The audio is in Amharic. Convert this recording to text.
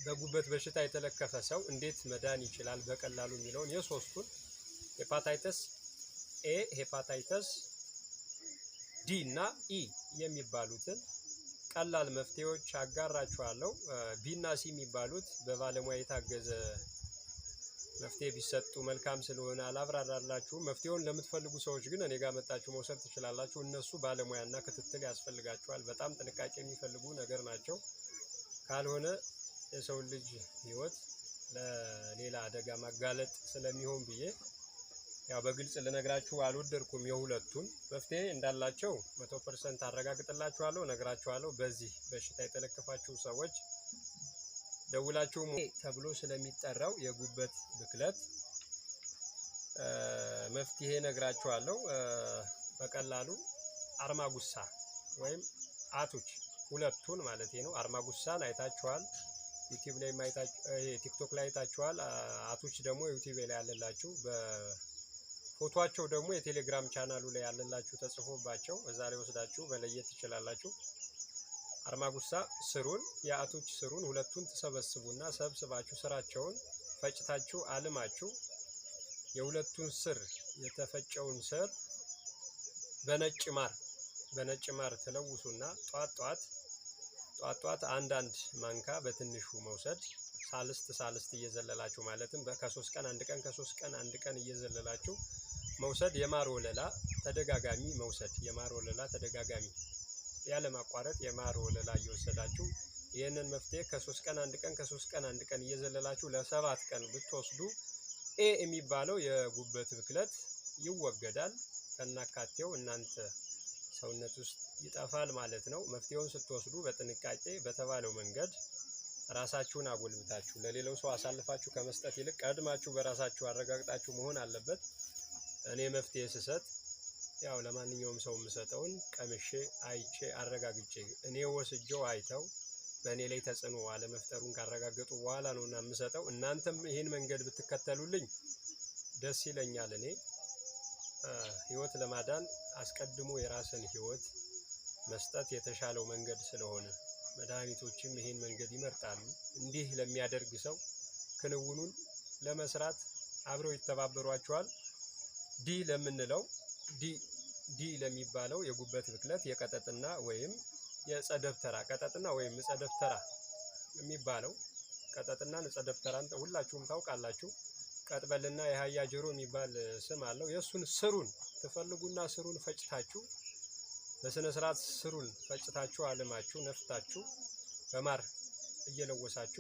በጉበት በሽታ የተለከፈ ሰው እንዴት መዳን ይችላል በቀላሉ የሚለውን የሶስቱን ሄፓታይተስ ኤ፣ ሄፓታይተስ ዲ እና ኢ የሚባሉትን ቀላል መፍትሄዎች አጋራችኋለሁ። ቢ እና ሲ የሚባሉት በባለሙያ የታገዘ መፍትሄ ቢሰጡ መልካም ስለሆነ አላብራራላችሁም። መፍትሄውን ለምትፈልጉ ሰዎች ግን እኔ ጋር መጣችሁ መውሰድ ትችላላችሁ። እነሱ ባለሙያና ክትትል ያስፈልጋቸዋል። በጣም ጥንቃቄ የሚፈልጉ ነገር ናቸው። ካልሆነ የሰው ልጅ ሕይወት ለሌላ አደጋ ማጋለጥ ስለሚሆን ብዬ ያው በግልጽ ልነግራችሁ አልወደድኩም። የሁለቱን መፍትሄ እንዳላቸው 100% አረጋግጥላችኋለሁ፣ ነግራችኋለሁ። በዚህ በሽታ የተለከፋችሁ ሰዎች ደውላችሁ ተብሎ ስለሚጠራው የጉበት ብክለት መፍትሄ ነግራችኋለሁ። በቀላሉ አርማጉሳ ወይም አቱች ሁለቱን ማለት ነው። አርማጉሳን አይታችኋል፣ ዩቲዩብ ላይ ቲክቶክ ላይ አይታችኋል። አቱች ደግሞ ዩቲዩብ ላይ ያለላችሁ፣ በፎቷቸው ደግሞ የቴሌግራም ቻናሉ ላይ ያለላችሁ ተጽፎባቸው እዛ ላይ ወስዳችሁ መለየት ትችላላችሁ። አርማጉሳ ስሩን፣ የአቶች ስሩን ሁለቱን ትሰበስቡና ሰብስባችሁ ስራቸውን ፈጭታችሁ አልማችሁ የሁለቱን ስር የተፈጨውን ስር በነጭ ማር ትለውሱና ጧት ጧት ጧት ጧት አንዳንድ ማንካ በትንሹ መውሰድ፣ ሳልስት ሳልስት እየዘለላችሁ፣ ማለትም ከ3 ቀን አንድ ቀን፣ ከ3 ቀን አንድ ቀን እየዘለላችሁ መውሰድ። የማር ወለላ ተደጋጋሚ መውሰድ፣ የማር ወለላ ተደጋጋሚ ያለማቋረጥ የማር ወለላ እየወሰዳችሁ ይህንን መፍትሄ ከ3 ቀን አንድ ቀን፣ ከ3 ቀን አንድ ቀን እየዘለላችሁ ለ7 ቀን ብትወስዱ ኤ የሚባለው የጉበት ብክለት ይወገዳል። ከናካቴው እናንተ ሰውነት ውስጥ ይጠፋል ማለት ነው። መፍትሄውን ስትወስዱ በጥንቃቄ በተባለው መንገድ ራሳችሁን አጎልብታችሁ ለሌላው ሰው አሳልፋችሁ ከመስጠት ይልቅ ቀድማችሁ በራሳችሁ አረጋግጣችሁ መሆን አለበት። እኔ መፍትሄ ስሰጥ ያው ለማንኛውም ሰው የምሰጠውን ቀምሼ፣ አይቼ፣ አረጋግጬ፣ እኔ ወስጄው አይተው በእኔ ላይ ተጽዕኖ አለመፍጠሩን ካረጋገጡ በኋላ ነው እና የምሰጠው። እናንተም ይህን መንገድ ብትከተሉልኝ ደስ ይለኛል። እኔ ህይወት ለማዳን አስቀድሞ የራስን ህይወት መስጠት የተሻለው መንገድ ስለሆነ መድኃኒቶችም ይህን መንገድ ይመርጣሉ። እንዲህ ለሚያደርግ ሰው ክንውኑን ለመስራት አብረው ይተባበሯቸዋል። ዲ ለምንለው፣ ዲ ዲ ለሚባለው የጉበት ብክለት የቀጠጥና ወይም የዕፀ ደብተራ፣ ቀጠጥና ወይም ዕፀ ደብተራ የሚባለው፣ ቀጠጥና ዕፀ ደብተራን ሁላችሁም ታውቃላችሁ። ቀጥበልና የአህያ ጆሮ የሚባል ስም አለው። የእሱን ስሩን ትፈልጉና ስሩን ፈጭታችሁ፣ በስነ ስርዓት ስሩን ፈጭታችሁ፣ አልማችሁ፣ ነፍታችሁ በማር እየለወሳችሁ